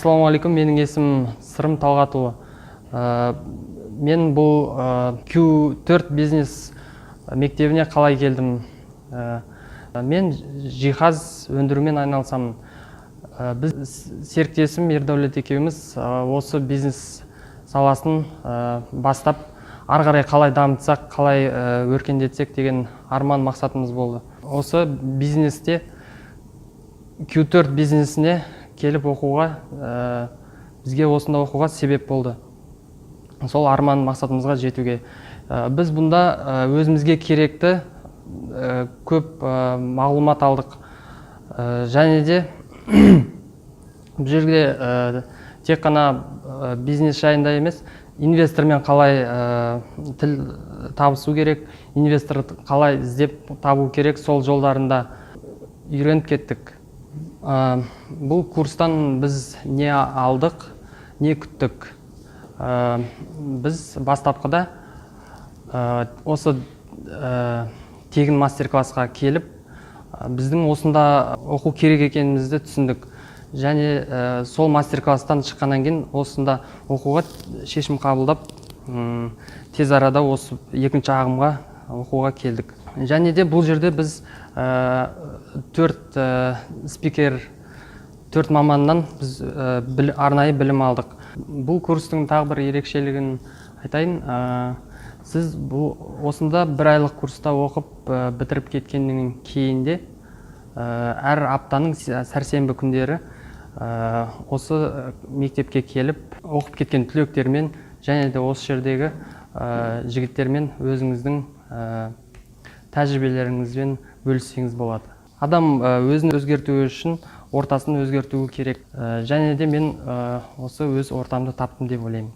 Ассалаумағалейкум, менің есімім Сырым Талғатұлы. Мен бұл Q4 бизнес мектебіне қалай келдім? Мен жиһаз өндірумен айналысамын. Біз серіктесім Ердәулет екеуміз осы бизнес саласын бастап, ары қарай қалай дамытсақ, қалай өркендетсек деген арман мақсатымыз болды. Осы бизнесте Q4 бизнесіне келіп оқуға, бізге осында оқуға себеп болды сол арман мақсатымызға жетуге. Біз бұнда өзімізге керекті көп мағлұмат алдық. Және де бұл жерде тек қана бизнес жайында емес, инвестормен қалай тіл табысу керек, инвестор қалай іздеп табу керек, сол жолдарында үйреніп кеттік. Бұл курстан біз не алдық, не күттік? Біз бастапқыда осы тегін мастер классқа келіп, біздің осында оқу керек екенімізді түсіндік және сол мастер класстан шыққаннан кейін осында оқуға шешім қабылдап, тез арада осы екінші ағымға оқуға келдік. Және де бұл жерде біз төрт спикер, төрт маманнан біз арнайы білім алдық. Бұл курстың тағы бір ерекшелігін айтайын. Сіз бұл осында бір айлық курста оқып, бітіріп кеткеннен кейін де әр аптаның сәрсенбі күндері осы мектепке келіп оқып кеткен түлектермен және де осы жердегі жігіттермен өзіңіздің тәжірибелеріңізбен бөліссеңіз болады. Адам өзін өзгертуі үшін ортасын өзгертуі керек. Және де мен осы өз ортамды таптым деп ойлаймын.